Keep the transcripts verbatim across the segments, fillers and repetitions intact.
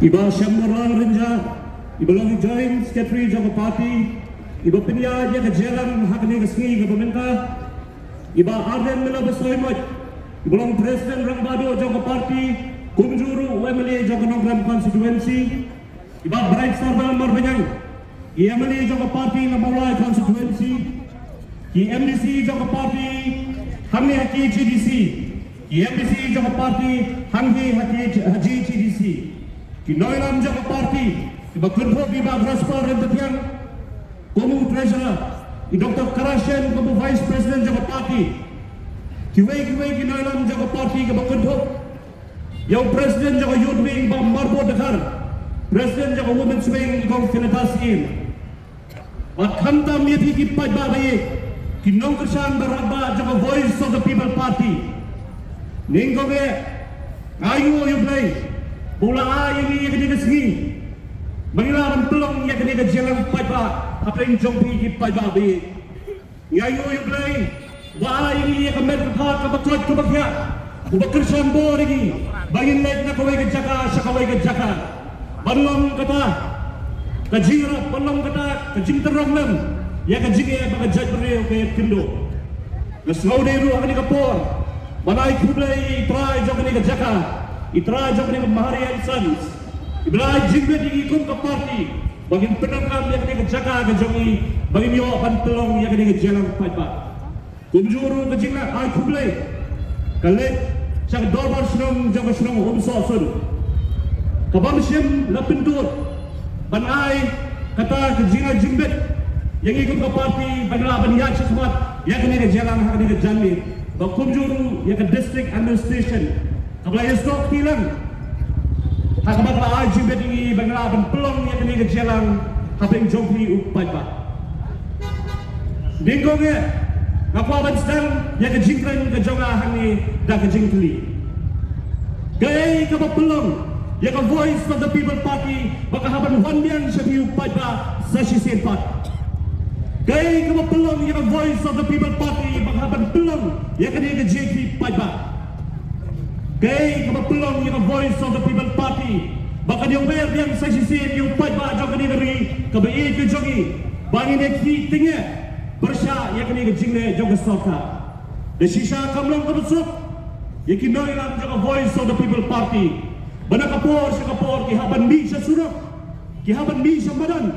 I Bah Shyamborlal Rynjah, i ba long i Joint Secretary jong ka party, i ba pynïaid ïa ka jingïalang ha kane ka sngi kaba mynta. I Bah Ardent Miller Basaiawmoit, i ba long President Rangbah Duh jong ka party, kumjuh ruh u M L A jong ka Nongkrem constituency. I Bah Brightstarwell Marbaniang, i M L A jong ka party na Mawlai constituency. Ki M D C jong ka party hangne ha K H A D C. Ki M D C jong ka party hangne ha K H, ha J H A D C. Ki nongïalam jong ka party, ki ba kynthup ïa i Bah Grasper Ryntathiang kum u treasurer, i Doctor Karashen kum u vice president jong ka party. Kiwei kiwei ki nongïalam jong ka party ki ba kynthup ïa u president jong ka youth wing, Bah Marbud Dkhar, president jong ka women's wing, i Kong Finata Syiem. Bad khamtam ïa phi ki paidbah ba ïeit, ki nongkyrshan ba radbah jong ka Voice of the People Party. Nyngkong eh, nga ainguh ïa U Blei ba u la ai ïa ngi ïa kane ka sngi ba ngi lah ban pynlong ïa kane ka jingïalang paidbah hapdeng jong phi ki paidbah ba ïeit. Nga ainguh ïa U Blei ba u la ai ïa ngi ïa ka met ka phad kaba koit kaba khiah, uba kyrshan bor ïa ngi ba ngin leit na kawei ka jaka sha kawei ka jaka, ban long kata ka jingïarap, ban long kata ka jingtynrong lem ïa ka jingeh ba ka jaitbynriew ka ïakynduh. Nga sngewdei ruh ha kane ka por ban ai khublei ïa i trai jong kane ka jaka, i trai jong kane ka Mahari and Sons, i ba la ai jingbit ïa ngi kum ka party ba ngin pyndonkam ïa kane ka jaka ka jong ngi, ba ngin ïoh ban pynlong ïa kane ka jingïalang paidbah. Kumjuh ruh ka jingleh ai khublei ka leit sha ka dorbar shnong jong ka shnong Umsohsun, kaba mynsiem la pyntud ban ai kata ka jingai jingbit ïa ngi kum ka party ba ngi lah ban ïaid shakhmat ïa kane ka jingïalang ha kane ka janmiet, bad kumjuh ruh ïa ka district administration kaba la ïasoh kti lang ha kaba ka la ai jingbit ïa ngi ba ngi lah ban pynlong ïa kane ka jingïalang hapdeng jong phi u paidbah. Nyngkong eh, nga kwah ban sdang ïa ka jingkren ka jong nga hangne da ka jingkylli: Kaei kaba pynlong ïa ka Voice of the People Party ba ka hap ban wan biang sha phi u paidbah sa shisien pat? Kaei kaba pynlong ïa ka Voice of the People Party ba ka hap ban pynlong ïa kane ka jingkylli paidbah? Kaei kaba pynlong ïa ka Voice of the People Party ba kan ïoh wer biang sa shisien ïa u paidbah jong kane ka ri kaba ïeit ka jong ngi, ba ngin ïa khih tyngeh pyrshah ïa kane ka jingleh jong ka sorkar? Da shisha kam long kaba suk ïa ki nongïalam jong ka Voice of the People Party ba na ka por sha ka por ki hap ban mih sha surok, ki hap ban mih sha madan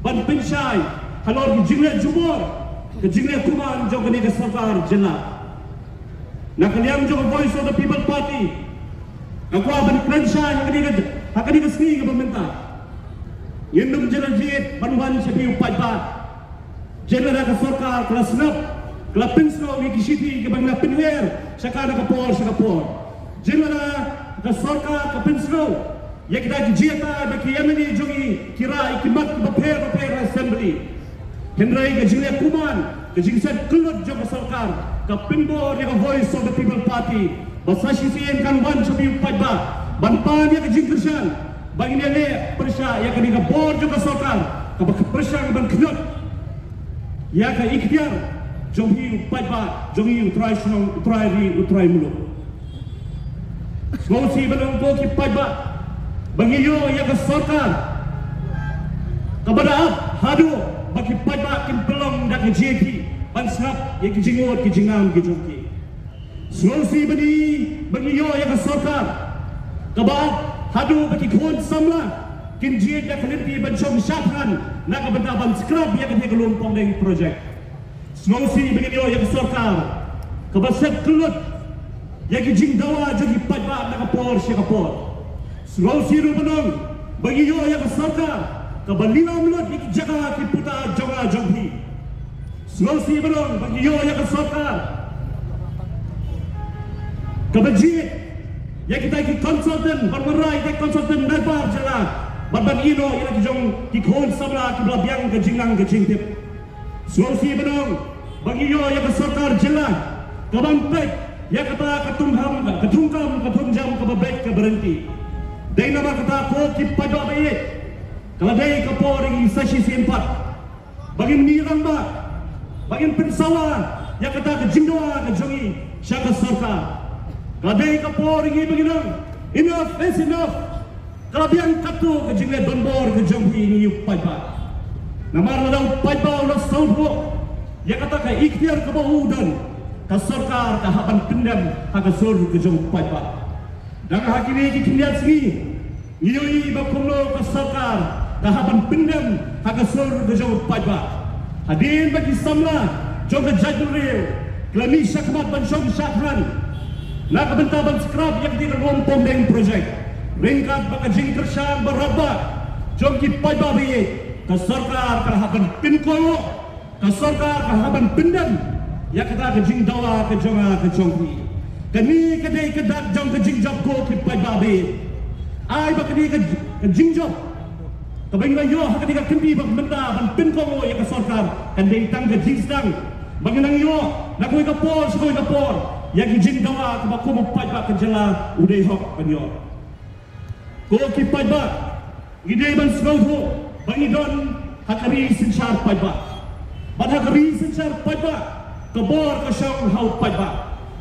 ban pynshai halor ki jingleh jubor, ka jingleh kuman jong kane ka sorkar jylla. Na ka liang jong ka Voice of the People Party, nga kwah ban kren shai ha kane ka, ha kane ka sngi kaba mynta. Ngim ju jied ban wan sha phi u paidbah. Jin lada ka sorkar ka la sngap, ka la pynsngew ïa ki shithi kiba ngi la pynher sha ka na ka por sha ka por. Jin lada ka sorkar ka pynsngew ïa kita ki jingïatai ba ki M N A jong ngi ki rah ïa ki mat kiba pher bapher ha Assembly. Hynrei ka jingleh kuman, ka jingset kyllut jong ka sorkar ka pynbor ïa ka Voice of the People Party ba sa shisien kan wan sha phi u paidbah ban pan ïa ka jingkyrshan ba ngin ïaleh pyrshah ïa kane ka bor jong ka sorkar kaba pyrshang ban kynnoh ïa ka ikhtiar jong phi u paidbah jong ngi, u trai shnong, u trai ri, u trai muluk. Sngewsih ban ong ko ki paidbah ba ngi ïoh ïa ka sorkar kaba da ap haduh ba ki paidbah kin pynlong da ka jingkyrkhu ban sngap ïa ki jingud ki jingnang ki jong ki. Sngewsih ban ï, ba ngi ïoh ïa ka sorkar kaba ap haduh ba ki khun samla kin jied da ka lynti ban shong shad thngan na ka bynta ban scrap ïa kane ka Lumpongdeng project. Sngewsih ba ngi ïoh ïa ka sorkar kaba set kyllut ïa ki jingdawa jong ki paidbah na ka por sha ka por. Sngewsih ruh ban ong ba ngi ïoh ïa ka sorkar kaba lilam lut ïa ki jaka ki puta jong nga jong phi. Sngewsih ban ong ba ngi ïoh ïa ka sorkar kaba jied ïa kita ki consultant, ban wanrah ïa kita ki consultant na bar jylla bad ban ïehnoh ïa la ki jong ki khun samla kiba la biang ka jingnang ka jingtip. Sngewsih ban ong ba ngi ïoh ïa ka sorkar jylla kaban peit ïa kata ka thungkam, ka thungkam, ka thungjam kaba beit kaba ryntih. Dei namar kata ko ki paidbah ba ïeit, ka la dei ka por ïa ngi sa shisien pat ba ngin mih rangbah, ba ngin pynsawa ïa kata ka jingdawa ka jong ngi sha ka sorkar. Ka dei ka por ïa ngi ba ngin ong, enough is enough. Ka la biang katto ka jingleh donbor ka jong phi ïa u paidbah. Namar lada u paidbah u la sngewthuh ïa kata ka ikhtiar kaba u don, ka sorkar ka hap ban pyndem ha ka sur ka jong u paidbah. Dang ha kine ki khyndiat sngi ngi ïohi ba kumno ka sorkar ka hap ban pyndem ha ka sur ka jong u paidbah. Hadien ba ki samla jong ka jaitbynriew ki la mih shakhmat ban shong shad than na ka bynta ban scrap ïa kane ka Luang Pongdeng project, ryngkat bad ka jingkyrshan ba radbah jong ki paidbah ba ïeit, ka sorkar ka la hap ban pynkohnguh, ka sorkar ka hap ban pyndem ïa kata ka jingdawa ka jong nga ka jong phi. Kane ka dei ka dak jong ka jingjop ko ki paidbah ba ïeit. Ai ba kane ka, ka jingjop kaba ngi la ïoh ha kane ka kynti ba mynta ban pynkohnguh ïa ka sorkar kan dei tang ka jingsdang ba ngi nang ïoh na kawei ka por sha kawei ka por ïa ki jingdawa kaba kum u paidbah ka jylla u dei hok ban ïoh. Ko ki paidbah, ngi dei ban sngewthuh ba ngi don ha ka ri synshar paidbah. Bad ha ka ri synshar paidbah ka bor ka shong ha u paidbah.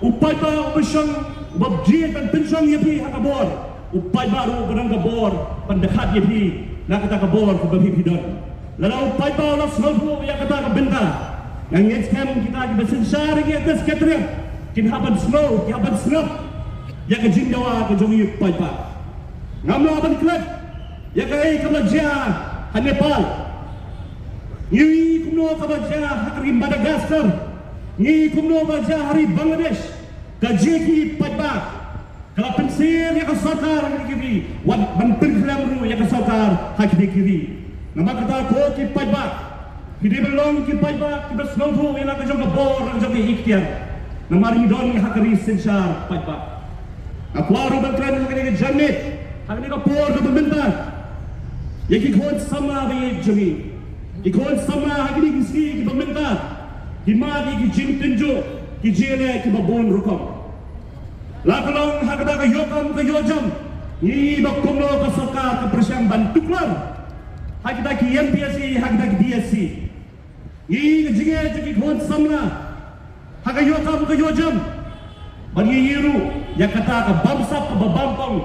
U paidbah uba shong, uba jied ban pynshong ïa phi ha ka bor, u paidbah ruh uba don ka bor ban dkhat ïa phi na kata ka bor kaba phi phi don. Lada u paidbah u la sngewthuh ïa kata ka bynta, nga ngeit skhem kita kiba synshar ïa ka Secretariat kin hap ban sngew, kin hap ban sngap ïa ka jingdawa ka jong u paidbah. Ngam lah ban klet ïa kaei kaba jia ha Nepal. Ngi i kumno kaba jia ha ri Madagascar. Ngi i kumno ba jia ha ri Bangladesh. Ka jia ki paidbah. Ka la pynsir ïa ka sorkar ha kine ki ri, wat ban pynkhlem ruh ïa ka sorkar ha kine ki ri. Namar kata ko ki paidbah, phi dei ban long ki paidbah kiba sngewthuh ïa la ka jong ka bor, la ka jong ka ikhtiar. Namar ngi don ha ka ri synshar paidbah. Nga kwah ruh ban kren ha kane ka janmiet, ha kane ka por kaba mynta, ïa ki khun samla ba ïeit jong ngi. Ki khun samla ha kine ki sngi kiba mynta ki mad ïa ki jingtynjuh, ki jingleh kiba bun rukom. La ka long ha kata ka ïoh kam ka ïoh jam, ngi i ba kumno ka sorkar ka pyrshang ban tuklar ha kita ki M P S C, ha kita ki D S C. Ngi i ka jingeh jong ki khun samla ha ka ïoh kam ka ïoh jam. Bad ngi i ruh ïa kata ka bamsap kaba bamkong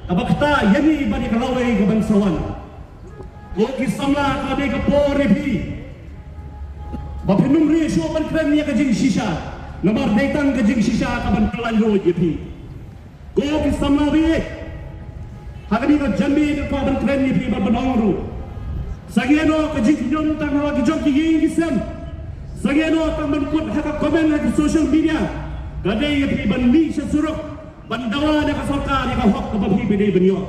kaba ktah ïa ngi bad ïa ka lawei kaban sa wan. Ko ki samla, ka dei ka por ïa phi ba phin ym rieh shuh ban kren ïa ka jingshisha, namar dei tang ka jingshisha kaban kylla lut ïa phi. Ko ki samla ba ïeit, ha kane ka janmiet nga kwah ban kren ïa phi bad ban ong ruh, sangeh noh ka jingkhñium tang ha la ki jong ki ïing ki sem. Sangeh noh tang ban kut ha ka comment ha ki social media. Ka dei ïa phi ban mih sha surok ban dawa da ka sorkar ïa ka hok kaba phi ba dei ban ïoh.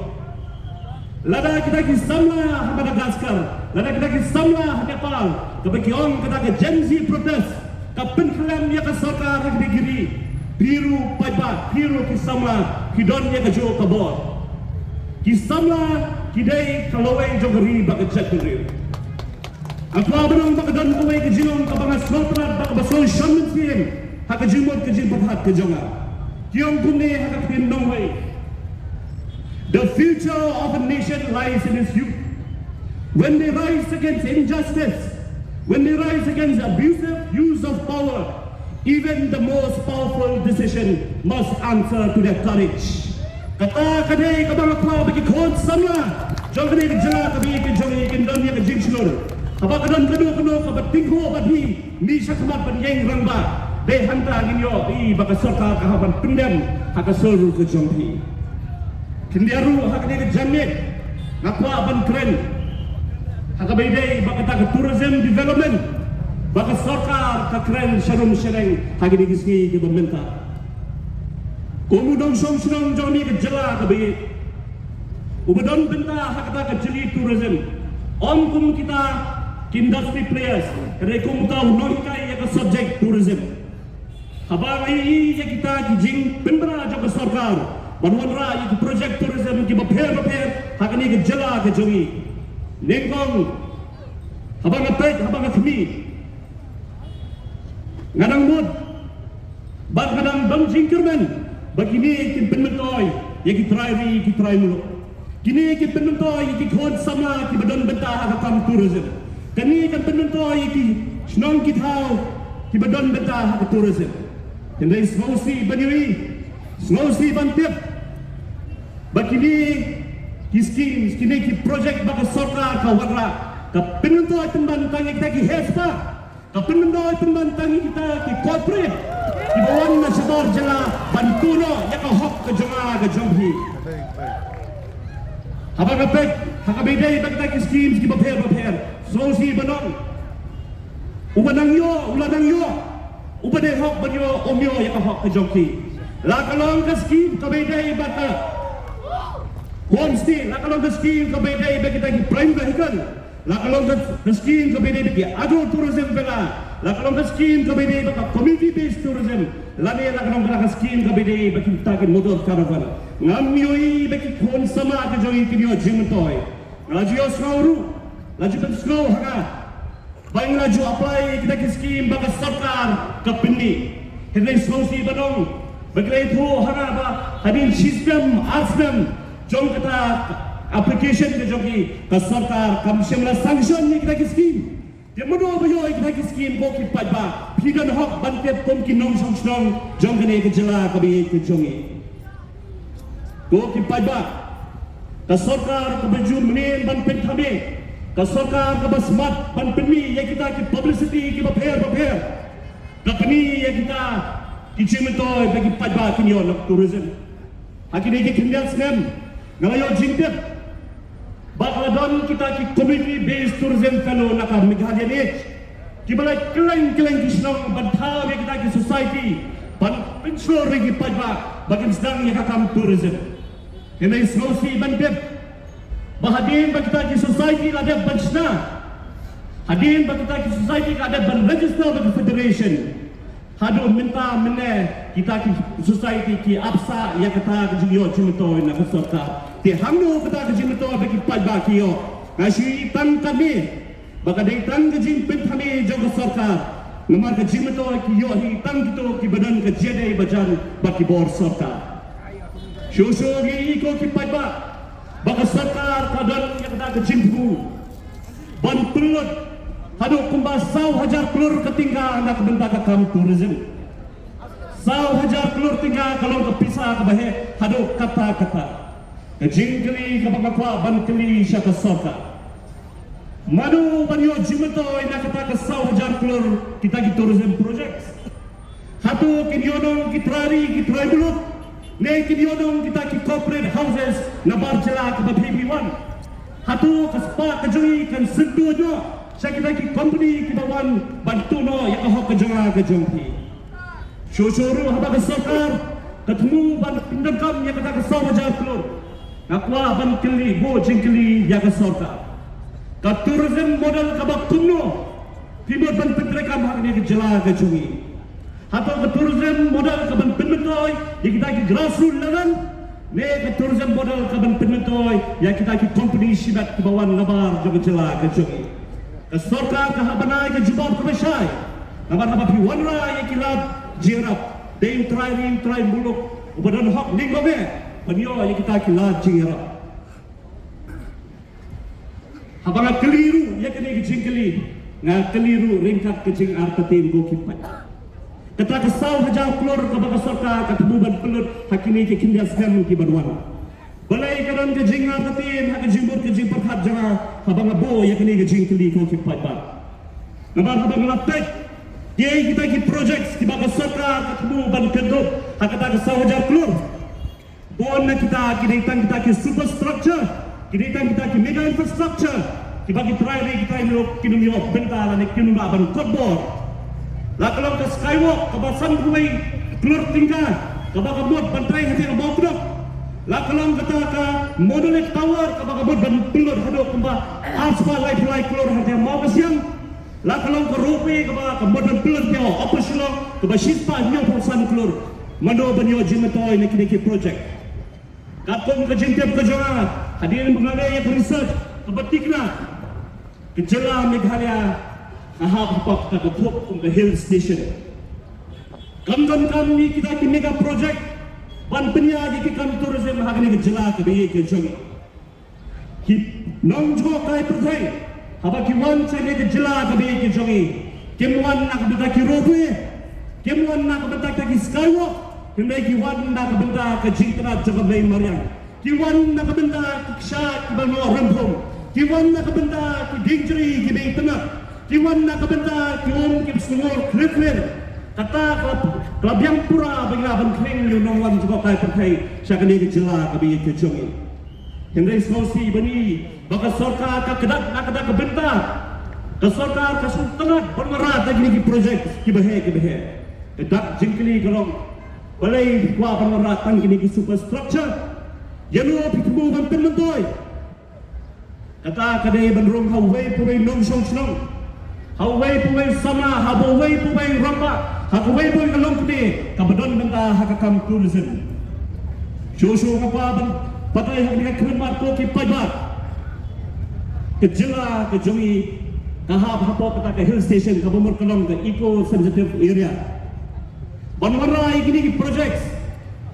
Lada kita ki samla ha Madagascar, lada kita ki samla ha Nepal, kaba ki ong kata ka Gen Z protest, ka pynkhlem ïa ka sorkar ha kine ki ri, phi ruh paidbah, phi ruh ki samla, ki don ïa kajuh ka bor. Ki samla ki dei ka lawei jong ka ri bad ka jaitbynriew. Nga kwah ban ong ba ka don kawei ka jingong kaba nga sngewtynnat bad kaba sngewshon mynsiem ha ka jingmut ka jingpyrkhat ka jong nga. Ki ong kumne ha ka ktien nongwei: The future of a nation lies in its youth. When they rise against injustice, when they rise against abusive use of power, even the most powerful decision must answer to their courage. Kata ka dei kaba nga kwah ba ki khun samla jong kane ka jylla kaba ïeit ka jong ngi kin don ïa ka jingshlur. Haba ka don kano kano kaba tingkhuh bad phi, mih shakhmat ban ïeng rangbah. Dei hangta ngin ïohi ba ka sorkar ka hap ban pyndem ha ka sur ka jong phi. Khyndiat ruh ha kane ka janmiet nga kwah ban kren ha kaba ïadei bad kata ka tourism development ba ka sorkar ka kren sharum shaneng ha kine ki sngi kiba mynta. Kum u nongshong shnong jong kane ka jylla kaba ïeit, uba don bynta ha kata ka jylliew tourism, ym kum kita ki industry players, ka dei kum uta u nonghikai ïa ka subject tourism. Haba nga ïohi ïa kita ki jingpynbna jong ka sorkar ban wanrah ïa ki project tourism kiba pher ba pher ha kane ka jylla ka jong ngi, nyngkong, haba nga peit, haba nga khmih, nga dang mut bad nga dang don jingkyrmen ba kine kin pynmyntoi ïa ki trai ri, ki trai muluk. Kine kin pynmyntoi ïa ki khun samla kiba don bynta ha ka kam tourism. Kine kin pynmyntoi ïa ki shnong ki thaw kiba don bynta ha ka tourism. Hynrei sngewsih ban ïohi, sngewsih ban tip ba kine Ki schemes, kine ki project ba ka sorkar ka wanrah, ka pynmyntoi pynban tang ïa kita ki heh spah, ka pynmyntoi pynban tang ïa kita ki corporate kiba wan na shabar jylla ban tuh noh ïa ka hok ka jong nga ka jong phi. Haba nga peit ha kaba ïadei bad kita ki schemes kiba pher ba pher, sngewsih ban ong, uba nang ïoh u la nang ïoh, uba dei hok ban ïoh um ïoh ïa ka hok ka jong ki. La ka long ka scheme kaba ïadei bad ka homestay, la ka long ka scheme kaba ïadei bad kita ki prime vehicle, la ka long ka scheme kaba ïadei bad ki agro tourism villa, la ka long ka scheme kaba ïadei bad ka community based tourism, lane la ka long ka scheme kaba ïadei bad kita ki motor caravan. Ngam ïohi ba ki khun samla ka jong ngi kin ïoh jingmyntoi. Nga la ju ïohsngew ruh, la ju pynsngew ha nga ba ngi la ju apply ïa kita ki scheme ba ka sorkar ka pynmih. Hynrei sngewsih ban ong ba ki la ïathuh ha nga ba hadien shi snem ar snem jong kata application ka jong ki, ka sorkar kam shym la sanction ïa kita ki scheme. Te mano ba ïoh ïa kita ki scheme? Ko ki paidbah, phi don hok ban tip kum ki nongshong shnong jong kane ka jylla kaba ïeit ka jong ngi. Ko ki paidbah, ka sorkar kaba ju mynnin ban pynthame, ka sorkar kaba smat ban pynmih ïa kita ki publicity kiba pher ba pher, ka pynmih ïa kita ki jingmyntoi ba ki paidbah kin ïoh na tourism. Ha kine ki khyndiat snem nga la ïoh jingtip ba ka la don kita ki community based tourism fellow na ka Meghalaya Ridge kiba la kylleng kylleng ki shnong ban thaw ïa kita ki society ban pynshlur ïa ki paidbah ba kin sdang ïa ka kam tourism. Hynrei sngewsih ban tip ba hadien ba kita ki society la dep ban shna, hadien ba kita ki society ka dep ban register bad ka federation, haduh mynta mynne kita ki society ki ap sah ïa kata ka jingïoh jingmyntoi na ka sorkar. Te hangno kata ka jingmyntoi ba ki paidbah ki ïoh? Nga shu i tang katne ba ka dei tang ka jingpynthame jong ka sorkar. Namar ka jingmyntoi ki ïoh hi tang kito kiba don ka jingïadei bajan bad ki bor sorkar. Shuh shuh ngi i ko ki paidbah ba ka sorkar ka don ïa kata ka jingthmu ban pynlut haduh kumba saw hajar klur ka tyngka na ka bynta ka kam tourism. Saw hajar klur tyngka ka long ka pisa kaba heh haduh katta katta. Ka jingkylli kaba nga kwah ban kylli sha ka sorkar, mano ban ïoh jingmyntoi na kata ka saw hajar klur kita ki tourism projects? Hato kin ïoh nong ki trai ri ki trai muluk, ne kin ïoh nong kita ki corporate houses na bar jylla kaba phi phi wan? Hato ka spah ka jong ngi kan syntu noh sha kita ki company kiba wan ban tuh noh ïa ka hok ka jong nga ka jong phi? Shuh shuh ruh haba ka sorkar ka thmu ban pyndonkam ïa kata ka saw hajar klur, nga kwah ban kylli, buh jingkylli ïa ka sorkar. Ka tourism model kaba kumno phi mut ban pyntreikam ha kane ka jylla ka jong ngi? Hato ka tourism model ka ban pynmyntoi ïa kita ki grassroot level, ne ka tourism model ka ban pynmyntoi ïa kita ki company shimet kiba wan nabar jong ka jylla ka jong ngi? Ka sorkar ka hap ban ai ka jubab kaba shai. Namar haba phi wanrah ïa ki lad jingïarap, dei u trai ri u trai muluk uba don hok lyngkot eh ban ïoh ïa kita ki lad jingïarap. Haba nga kylli ruh ïa kane ka jingkylli, nga kylli ruh ryngkat ka jingartatien ko ki paidbah. Kata ka saw hajar klur kaba ka sorkar ka thmu ban pynlut ha kine ki khyndiat snem ki ban wan, balei ka don ka jingartatien ha ka jingmut ka jingpyrkhat jong nga haba nga buh ïa kane ka jingkylli ko ki paidbah? Namar haba nga la peit kiei kita ki projects kiba ka sorkar ka thmu ban kyndup ha kata ka saw hajar klur, bun na kita ki dei tang kita ki superstructure, ki dei tang kita ki mega infrastructure kiba ki trai ri ki trai muluk kin ym ïoh bynta lane kin ym lah ban kot bor. La ka long ka skywalk kaba sanphew wei klur tyngka kaba ka mut ban trei hacia Mawkdok. La ka long kata ka Monolith Tower kaba ka mut ban pynlut haduh kumba arspah laiphew lai klur hacia Mawkasiang. La ka long ka ropeway kaba ka mut ban pynlut hacia Upper Shillong kaba shispah hynñiewphew san klur. Mano ban ïoh jingmyntoi na kine ki project? Katkum ka jingtip ka jong nga, hadien ba nga leh ïa ka research kaba thikna, ka jylla Meghalaya ka hap hapoh kata ka thup kum ka hill station. Kam donkam ïa kita ki mega project ban pynïaid ïa ki kam tourism ha kane ka jylla kaba ïeit ka jong ngi. Ki nongjngohkai pyrthei haba ki wan sha kane ka jylla kaba ïeit ka jong ngi, kim wan na ka bynta ki ropeway, kim wan na ka bynta kita ki skywalk, hynrei ki wan na ka bynta ka jingtynnad jong ka mei mariang. Ki wan na ka bynta ki kshaid kiba noh rymphum. Ki wan na ka bynta ki dieng jri kiba itynnad. Ki wan na ka bynta ki um kiba sngur khlieh khlieh. Kata ka la, ka la biang pura ba ngi lah ban khring ïa u nongwan jngohkai pyrthei sha kane ka jylla kaba ïeit ka jong ngi. Hynrei sngewsih bha ngi ba ka sorkar ka kdap na kata ka bynta. Ka sorkar ka sngewtynnat ban wanrah tang kine ki project kiba heh kiba heh. Ka dak jingkylli ka long, balei phi kwah ban wanrah tang kine ki superstructure? Ïano phi thmu ban pynmyntoi? Kata ka dei ban rung ha uwei pa uwei nongshong shnong, ha uwei pa uwei samla, ha uwei pa uwei rangbah, ha kawei pa uwei ka longkmie kaba don bynta ha ka kam tourism. Shuh shuh nga kwah ban batai ha kane ka khyrnit ko ki paidbah. Ka jylla ka jong ngi ka hap hapoh kata ka hill station kaba mut ka long ka eco sensitive area. Ban wanrah ïa kine ki projects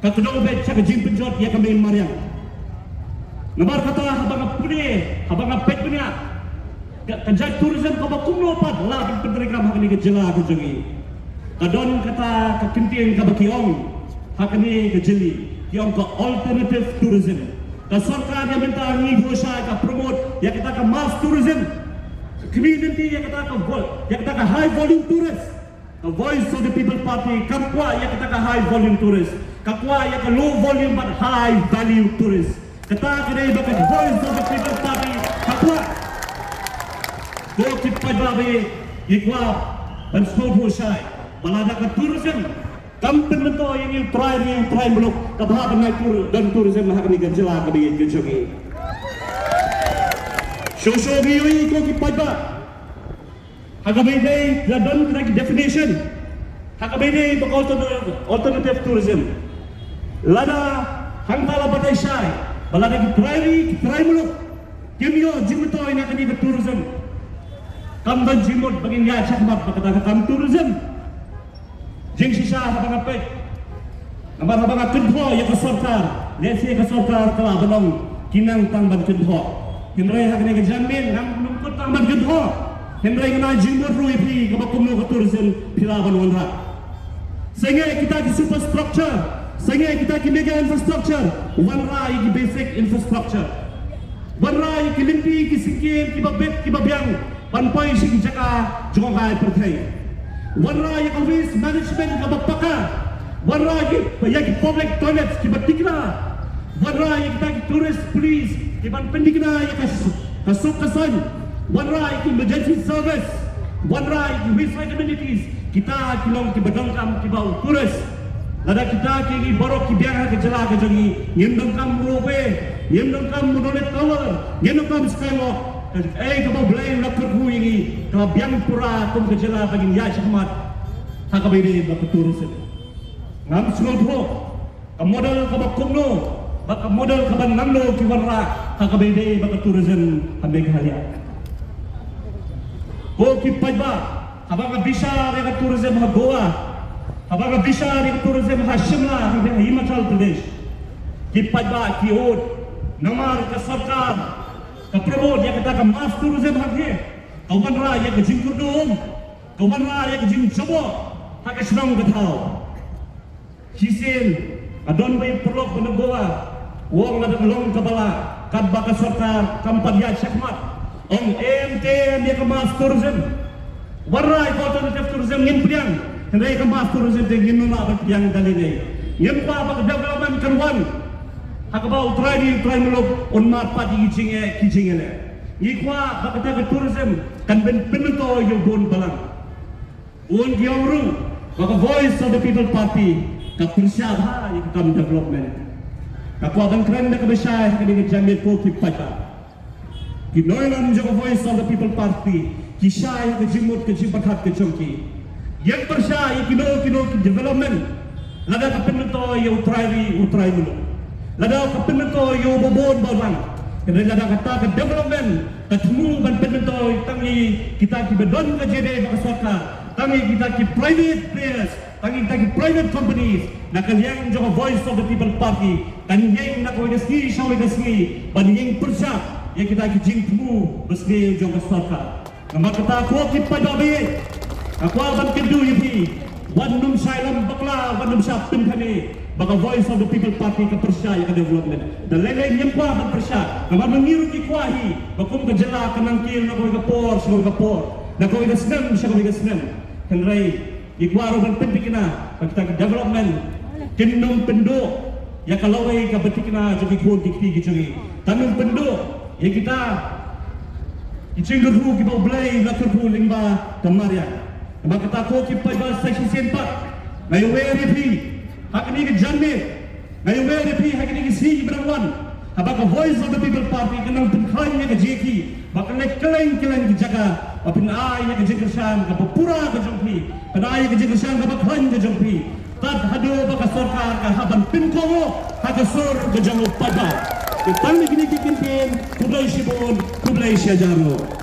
ka kdew beit sha ka jingpynjot ïa ka main mariang. Namar kata haba nga pule, haba nga peit bniah ka, ka jait tourism kaba kumno pat la ban pyntreikam ha kane ka jylla ka jong ngi. Ka don kata ka kyntien kaba ki ong ha kane ka jylla, ki ong ka alternative tourism. Ka sorkar ïa mynta ngi buh shai ka promote ïa kata ka mass tourism. Ka khmih lynti ïa kata ka vol-, ïa kata ka high volume tourist. Ka Voice of the People Party kam kwah ïa kata ka high volume tourist. Ka kwah ïa ka low volume but high value tourist. Kata ka dei ba ka Voice of the People Party ka kwah. Ko ki paidbah, ngi kwah ban sngewthuh shai ba lada ka tourism kam pynmyntoi ïa ngi u trai ri u trai muluk, ka bha ban ngai tour, don tourism ha kane ka jylla kaba ïeit ka jong ngi. Shuh shuh ngi ïohi ko ki paidbah. Ha kaba ïadei la don kata ki definition ha kaba ïadei bad alternative, alternative tourism. Lada hangta la batai shai ba lada ki trai ri ki trai muluk kim ïoh jingmyntoi na kane ka tourism, kam don jingmut ba ngin ïaid shakhmat bad kata ka kam tourism. Jingshisha haba nga peit, namar haba nga kynthoh ïa ka sorkar, lehse ka sorkar ka lah ban ong ki nang tang ban kynthoh. Hynrei ha kane ka janmiet ngam nym kut tang ban kynthoh. Hynrei nga ai jingmut ruh ïa phi kaba kumno ka tourism phi lah ban wanrah. Sangeh kita ki superstructure, sangeh kita ki mega infrastructure, wanrah ïa ki basic infrastructure. Wanrah ïa ki lynti ki syngkien kiba bit kiba biang ban poi sha ki jaka jngohkai pyrthei. Wanrah ïa ka waste management kaba paka. Wanrah ïa ki, ïa ki public toilets kiba tikna. Wanrah ïa kita ki tourist police kiban pyntikna ïa ka s-, ka suk ka saiñ. Wanrah ïa ki emergency service. Wanrah ïa ki wayside amenities. Kita ki long kiba donkam kiba u tourist. Lada kita kiei kiei baroh ki biang ha ka jylla ka jong ngi, ngin donkam u ropeway, ngin donkam u monolith tower, ngin donkam skywalk. Kaei kaba U Blei u la kyrkhu ïa ngi ka la biang pura kum ka jylla ba ngin ïaid shakhmat ha kaba ïadei bad ka tourism. Ngam sngewthuh ka model kaba kumno bad ka model kaba nangno ki wanrah ha kaba ïadei bad ka tourism ha Meghalaya. Ko ki paidbah, haba nga bishar ïa ka tourism ha Goa, haba nga bishar ïa ka tourism ha Shimla, ha Himachal Pradesh, ki paidbah ki ud namar ka sorkar ka promote ïa kata ka mass tourism hangne, ka wanrah ïa ka jingkyrduh um, ka wanrah ïa ka jingjubok ha ka shnong ka thaw. Shisien nga don bad i paralok ba na Goa, u ong lada ka long kaba lah katba ka sorkar kam pat ïaid shakhmat, ong em te em ïa ka mass tourism. Wanrah ïa ka alternative tourism ngin pdiang, hynrei ka mass tourism te ngim lah ban pdiang da lei lei. Ngim kwah ba ka development kan wan ha kaba u trai ri u trai muluk un mad pat ïa ki jingeh ki jingeh leh. Ngi kwah ba kata ka tourism kan pyn-, pynmyntoi ïa u bun balang. Un ki ong ruh ba ka Voice of the People Party ka pyrshah bha ïa ka kam development. Nga kwah ban kren da kaba shai ha kane ka janmiet ko ki paidbah. Ki nongïalam jong ka Voice of the People Party ki shai ha ka jingmut ka jingpyrkhat ka jong ki. Ïeng pyrshah ïa kino kino ki development lada ka pynmyntoi ïa u trai ri u trai muluk, lada ka pynmyntoi ïa u babun balang. Hynrei lada kata ka development ka thmu ban pynmyntoi tang ïa kita kiba don ka jingïadei bad ka sorkar, tang ïa kita ki private players, tang ïa kita ki private companies, na ka liang jong ka Voice of the People Party kan ïeng na kawei ka sngi sha kawei ka sngi ban ïeng pyrshah ïa kita ki jingthmu basniew jong ka sorkar. Namar kata ko ki paidbah, nga kwah ban kyntu ïa phi, Wat nym shah lam bakla, wat nym shah pynthame ba ka Voice of the People Party ka pyrshah ïa ka development. Da lei lei ngim kwah ban pyrshah. Namar ba ngi ruh ngi kwah hi ba kum ka jylla kan nang kiew na kawei ka por sha kawei ka por, na kawei ka snem sha kawei ka snem. Hynrei ngi kwah ruh ban pynthikna ba kita ki development kin nym pynduh ïa ka lawei ka bathikna jong ki khun ki kti ki jong ngi. Kan nym pynduh ïa kita ki jingkyrkhu kiba U Blei u la kyrkhu lyngba ka mariang. Namar kata ko ki paidbah sa shisien pat, nga ïawer ïa phi ha kine ki janmiet, nga ïawer ïa phi ha kine ki sngi kiba dang wan, haba ka Voice of the People Party ka nang pynkhlaiñ ïa ka jingïakhih ba kan leh kylleng kylleng ki jaka, ba phin ai ïa ka jingkyrshan kaba pura ka jong phi, phin ai ïa ka jingkyrshan kaba khlaiñ ka jong phi. Tad haduh ba ka sorkar ka hap ban pynkohnguh ha ka sur ka jong u paidbah. Te tang kine ki kyntien, khublei shibun, khublei shihajar nguh.